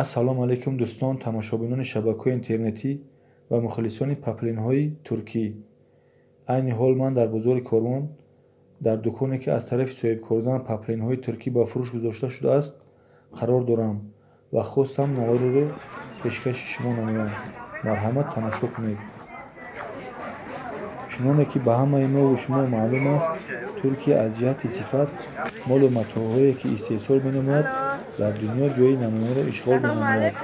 Ассалому алайкум, дӯстон, тамошобинони шабакаҳои интернетӣ ва мухлисони паплинҳои туркӣ. Айни ҳол ман дар бозори Корвон, дар дуконе, ки аз тарафи соҳибкорзан паплинҳои туркӣ ба фурӯш гузошта шудааст, қарор дорам ва хостам навореро пешкаши шумо намоям. Марҳамат, тамошо кунед. Чуноне ки ба ҳамаи мову шумо маълум аст, Туркия аз ҷиҳати сифат молу матоъҳое, ки истеҳсол менамояд, дар дунё ҷойи намоёнро ишғол менамояд.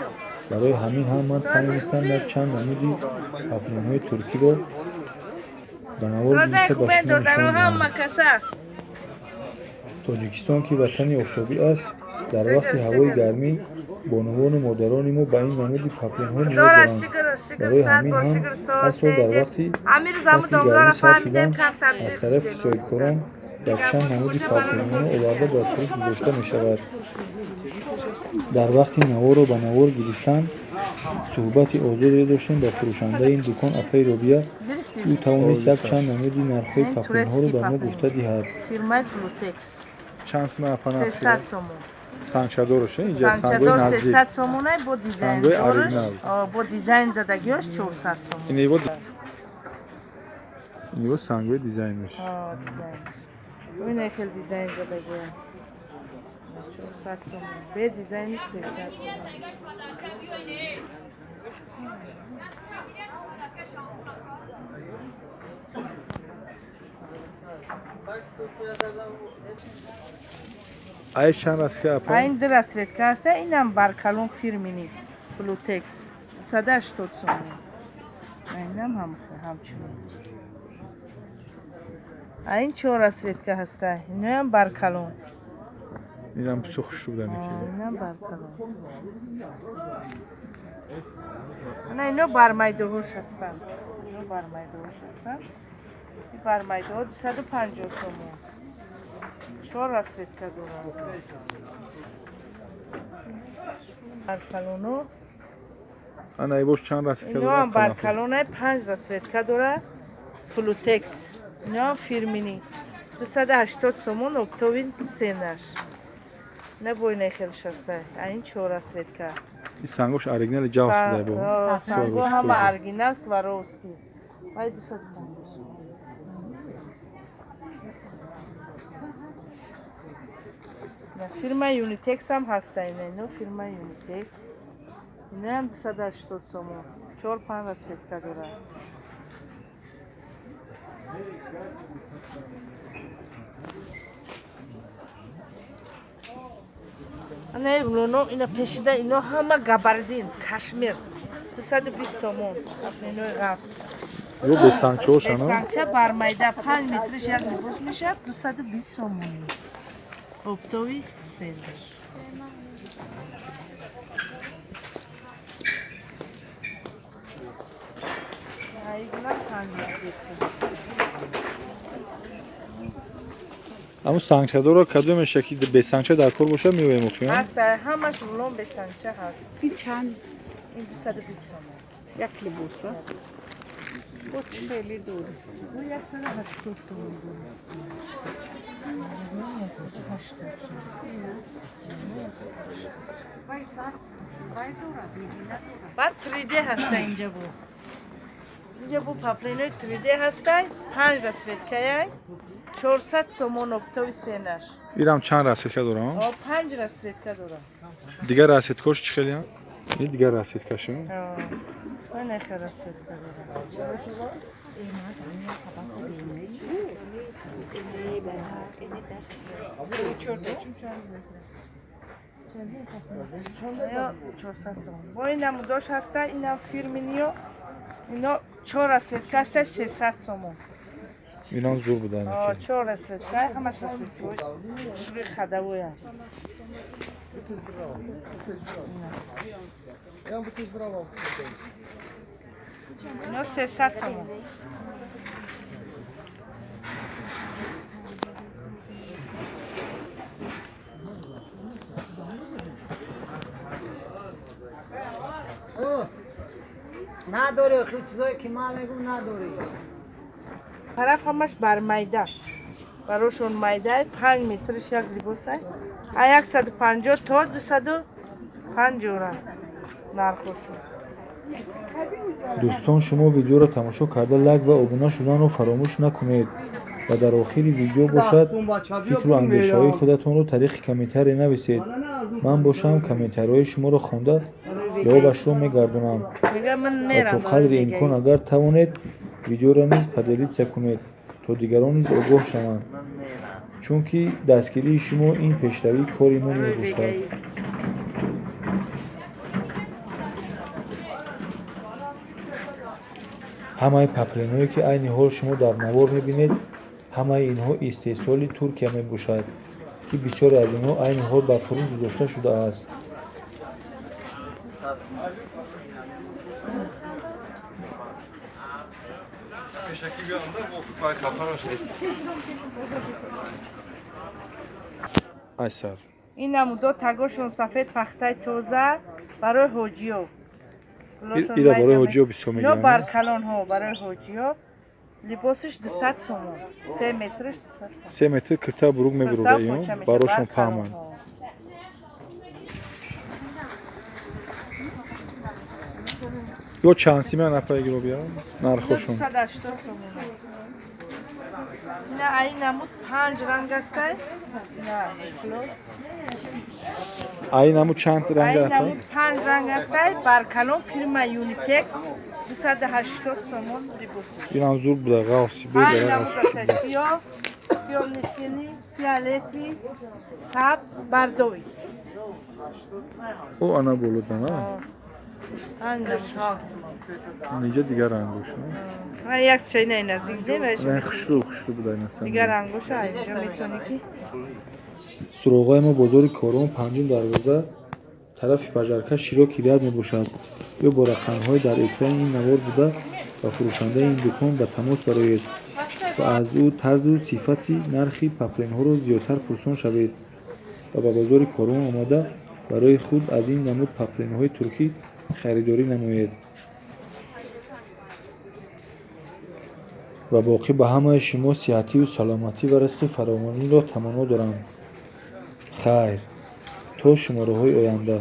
Барои ҳамин ҳам ман тавонистам якчанд намуди паплинҳои туркиро ба навор гирифта ба шумо нишон диҳам. Тоҷикистон, ки ватани офтобӣ аст, дар вақти ҳавои гармӣ бонувону модарони мо ба ин намуди паплинҳо ниёз доранд. Барои ҳамин ҳам ҳар сол дар вақти фасли гармӣ сар шудан аз тарафи соҳибкорон якчанд намуди паплинҳо оварда ба фурӯш гузошта мешавад. Дар вақти наворро ба навор гирифтан суҳбати озодеро доштем ба фурӯшандаи ин дукон, апаи Робия. Ӯ тавонист якчанд намуди нархҳои паплинҳоро ба мо гуфта диҳад. Чанд сима, апа? 300 сомон. Сангчадорош инҷа сангои Сангчадор. наздик. 300 сомонай, бо дизайн. Сангои оригинал. Бо дизайн задагиёш 400 сомон. Инево сангои дизайнаш. Дизайнаш ина хел дизайн задагиё 400 сомон, бе дизайниш 300 сомон. Ай чанд аст ки, апа? Айн ду расцветка аста, инам баркалон, фирмини Флутекс, 180 сомон. Инам ҳамчунин. Айн чор расцветка ҳаста, иноям баркалон. Инам бисёр хушрӯ будани ки. Инам баркалон. Ана ино бармайдоҳош ҳастанд, ино бармайдоҳош ҳастанд. И бармайдоҳо 250 сомон, чор расцветка дорад баркалоно. Ана ибош чанд расцветка Иноам дорад? баркалонай, панҷ расцветка дорад, Флутекс, иноам фирмини, 280 сомон оптовый ценаш. На бо инаи хел шаста, ин чор расцветка. И сангош оригинали ҷавс буда бо. Санго ҳама оригинал, Сваровски, вай 250 сомон. На фирма Юнитекс ҳам ҳаста, ина ино фирма Юнитекс, иноям 280 сомон, чор панҷ расцветка дорад. Ана рулоно ина пешида, ино ҳама габардин, кашмир, 220 сомон, инои ғафс. Ё бесангчаош ана? Бесангча, бармайда, 5 метриш як либос мешавад, 220 сомон оптовый ценаш. Айгунам панҷ расцветка. Ҳамун сангчадорро кадомеша ки бесангча дар кор бошад, меоем охиён. Ҳаст, ҳамаш рулон бесангча ҳаст. Ин чанд? Ин 220 сомон. Як либоса бо чӣ хеле дорӣ? Бу 180 сомон дорад. 180 сомон. Баъд 3D ҳаста инҷа, бу инҷа бу паплинои 3D ҳастай, панҷ расцветкаяй, 400 сомон оптовый ценаш. Ирам чанд расцветка дорам? О, панҷ расцветка дорам. Дигар расцветкош чӣ хеле? Ин дигар расцветкашо. Нехе расцветка дорам. Ё 400 сомон. Бо ин намудош ҳаста, инам фирминиё, ино чор расцветка ҳаста, 300 сомон. Инам зур будани ки. Чор расцветка, ҳамаш расцветкаҳои хушрӯи хадавоянд. Ино 300 сомон. Надорӣ, охи чизое ки ман мегӯм, надорӣ. Тараф ҳамаш бармайда, барошон майдай, 5 метриш як либосай, а 150 то дусаду 5 ҷора нархошон. Дӯстон, шумо видеоро тамошо карда лайк ва обуна шуданро фаромӯш накунед ва дар охири видео бошад фикру андешаҳои худатонро тариқи комментария нависед. Ман бошам комментариҳои шуморо хонда ҷавобашро мегардонам ва то қадри имкон агар тавонед видеоро низ поделиться кунед, то дигарон низ огоҳ шаванд, чунки дастгирии шумо ин пешравии кори мо мебошад. Ҳамаи паплинҳое, ки айни ҳол шумо дар навор мебинед, ҳамаи инҳо истеҳсоли Туркия мебошад, ки бисёре аз инҳо айни ҳол ба фурӯш гузошта шудааст. Айсар. Ин намудо тагошон сафед, пахтаи тоза барои ҳоҷиё. Ира барои ҳоҷиё бисёр мегиранд. Бар калонҳо барои ҳоҷиё. Либосиш 200 сомон. 3 метриш 200 сомон. 3 метр кирта бурук мебуруда ин барошон паҳманд. Ё чанд сима напай гиробия нархошон? 280 сомон. На ай намуд 5 ранг астай. На ай намуд чанд ранг астай? Ай намуд 5 ранг астай. Баркалон фирма Unitex 280 сомон либос. Инам зур буда ғавси бега. Сиёҳ, тёмно-синий, фиолетовый, сабз, бордовый. О ана болодан а? Инҷа дигар рангош. Як чай не наздик демеш. Хушрӯ хушрӯ буда ин асан. Дигар рангош инҷа метавонӣ ки. Суроғаи мо бозори Корвон, панҷум дарвоза, тарафи пажарка Широки ряд мебошад. Ё бо рақамҳои дар экрани ин навор буда ба фурӯшандаи ин дукон ба тамос бароед ва аз ӯ тарзу сифати нархи паплинҳоро зиёдтар пурсон шавед ва ба бозори Корвон омада барои худ аз ин намуд паплинҳои туркӣ харидорӣ намоед. Ва боқӣ ба ҳамаи шумо сиҳатию саломатӣ ва ризқи фаровониро таманно дорам. Хайр, то шумораҳои оянда.